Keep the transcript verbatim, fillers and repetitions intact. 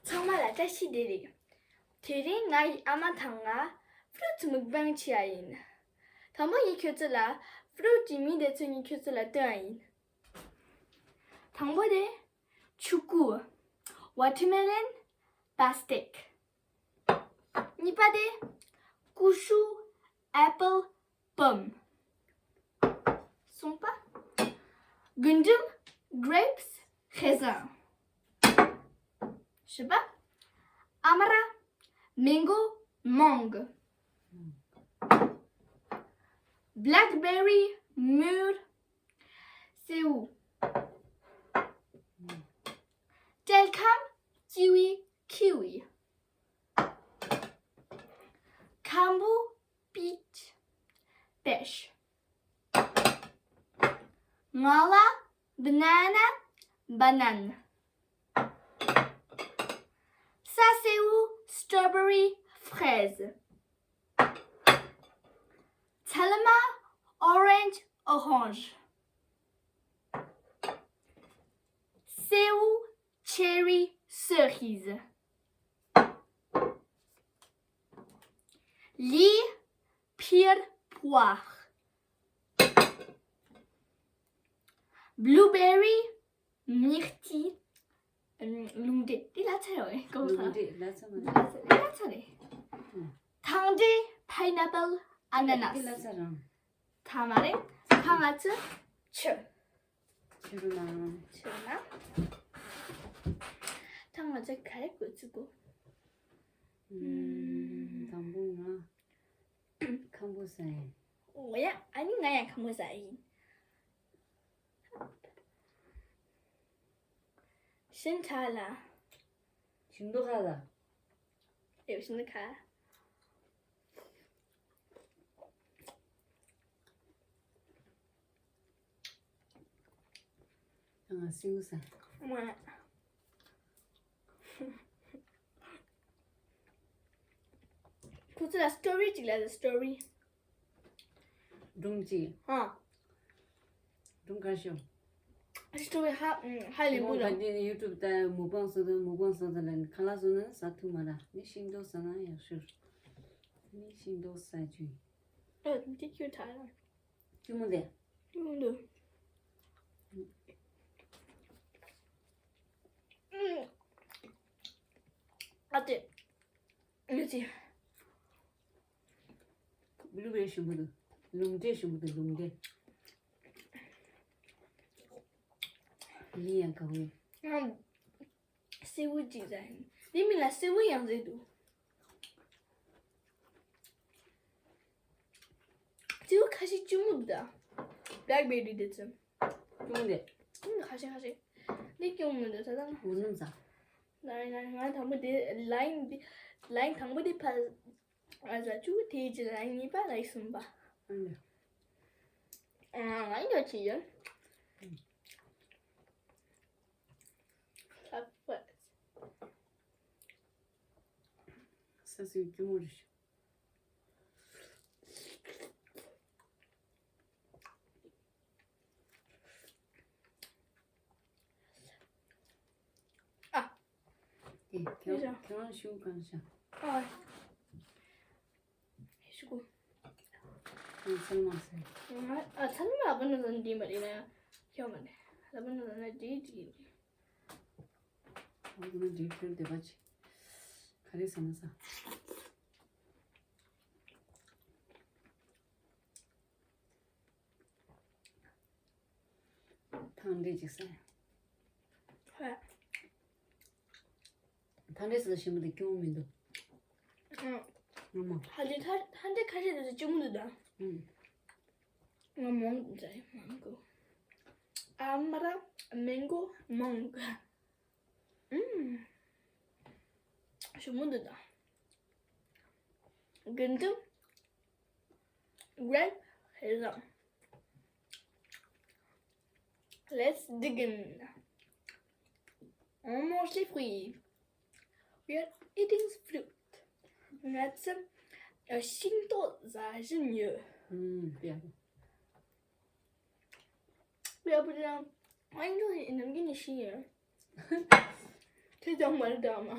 ཚང་མ་ལ་བཀྲ་ཤིས་བདེ་ལེགས། དེ་རིང་ང་ཡི་ཨ་མ་དང་ང་fruits mukbang བྱེད་ཡ་ཡིན། དང་པོ་ངས་ཁྱོད་ཚོ་ལ་fruit གྱི་མིང་དེ་ཚོ་ངས་ཁྱོད་ཚོ་ལ་སྟོན་ཡ་ཡིན། དང་པོ་དེ་ཕྱུ་གུ། watermelon, pastèque། གཉིས་པ་དེ་ཀུ་ཤུ། apple, pomme། གསུམ་པ། རྒུན་འབྲུམ། grapes, raisin། བཞི་པ། ཨ་མ་ར། mango, mangue། blackberry, mûre, སེའུ། བྲེལ་ཁམ། kiwi, kiwi། ཁམ་བུ། peach, pêche། ངང་ལག། banana, banane། ས་སེའུ། strawberry, fraise། ཚལ་མ། orange, orange། སེའུ། cherry, cerise། ལི། pire, poire། blueberry, myrtille, ལུང་འདྲེ། དེ་ལ་ཚར་བས་གོ། ལུང་འདྲེ་ལ་ཚར་མ་རེད། ལ་ཚར་རེད། ཐང་འབྲས། pineapple, ananas། དེ་ལ་ཚར་རང་། ཐ་མ་རེད། ཁ་ང་ཚོ་ཆུ། ཆུ་རུ་ན། ཆུ་རུ་ན། ཐ་ང་ཚོ་ག་རེ་དགོས་ཚུལ་གོ། དང་པོ་ང་ཁམ་བུ་ཟ་ཡིན། འོ་ཡ། ཨ་ནི་ང་ཡང་ཁམ་བུ་ཟ་ཡིན། ཤིན་ཁ་ལ། ཤིན་ཏུ་ཁ་ལ། ཨེ་ཤིན་ཏུ་ཁ། ང་སེའུ་ཟ། མ། ཁོ་ཚོ་ལ་story གཅིག་ལ་story། སྒྲུང་གཅིག་ཧ། སྒྲུང་ག་ཤོ། ཨ་ཤི་ཏོ་བའི་ཧ་ཧ་ལས་མོ་བུ་ལ། ག་དེ་YouTube ད་mukbang བཟོ་དང་mukbang བཟོ་དང་ལ་ཁ་ལག་བཟོ་ན་ཟ་ཐུབ་མ་ར། མི་ཤིང་ཏོག་ཟ་ན་ཡག་ཤོས། མི་ཤིང་ཏོག་ཟ་རྒྱུ། ཨ་འདི་ཁྱོད་ད་ར། ཀྱུ་མོ་དེ། ཀྱུ་མོ་འདུག་ཨ་ཏེ། ཨ་ཏེ། blueberry ཞིམ་པོ་འདུག་ལུང་འདྲེ་ཞིམ་པོ་འདུག་ལུང་འདྲེ། ལི་ཡང་གང་བས། ང་སེའུ་གཅིག་ཟ་ཡིན། འདི་མིན་ལ་སེའུ་ཡང་ཟེར་འདུག་སེའུ་ཁ་ཤས་ལྕི་མོ་འདུག་ད། blackberry དེ་ཚོ། ལྕི་མོ་འདི། ཁ་ཤས་ཁ་ཤས། འདི་ལྕི་མོ་མི་འདུག་ད་ད། འུ་ནུ་ཟ། ང་ང་ང་དང་པོ་དེ་line འདི་line དང་པོ་དེ་ཕ། ཨ་ཟ་ཆུ་དེའི་རྗེས་ལ་གཉིས་པ་ལ་གསུམ་པ། ཨ་ནི། ཨ་ང་ཡོད་ཀྱི་ཡོད། ལྷག་པ། ས་སྲོད་སྐྱོ་མོ་རེད། ཨ། དེ་ཁྱོད་ཁྱོད་རང་ཤུགས་གང་ཤ། ཨ། ཤུ་གུ། ཨ་ཚང་མ་ཟེར། ང་ཨ་ཚང་མ་ཨ་བ་ན་ཟན་འདི་མ་རེད་ན། ཁྱོད་མ་རེད། ཨ་བ་ན་ཟན་ན་འདི་འདི་རེད། ཨ་བ་ན་འདི་ཁྱོད་བདེ་བ་ཆེ། ག་རེ་ཟ་ན་ཟ། ཐང་འབྲས་ཅིག་ཟ། ཧ། ཐང་འབྲས་ཟ་ཞིམ་པོ་དེ་སྐྱོ་བོ་མི་འདུག་ཨང་། ངོ་མ། ཧ་ལས་ཐ་ཐང་འབྲས་ཁ་ཤས་དེ་ཚོ་སྐྱོ་མོ་འདུག་ད། ཨང་། ང་མོང་ཟ་ཡི་མང་གོ། ཨ་མ་ར་མེང་གོ་མོང་གོ། ཨུམ། ཞིམ་པོ་འདུག་ད། རྒུན་འབྲུམ། Grape, raisin. Let's dig in. On mange les fruits. We are eating fruit. ང་ཚོ་ཤིང་ཏོག་ཟ་བཞིན་ཡོད། ཨུམ། ཡ། ཡ་བུ་ལ། ཨ་ནི་ནམ་རྒྱུན་ནས་ཤིང་ཡོད། ཁྱེད་ཅང་མ་རེད་དྲ་མ།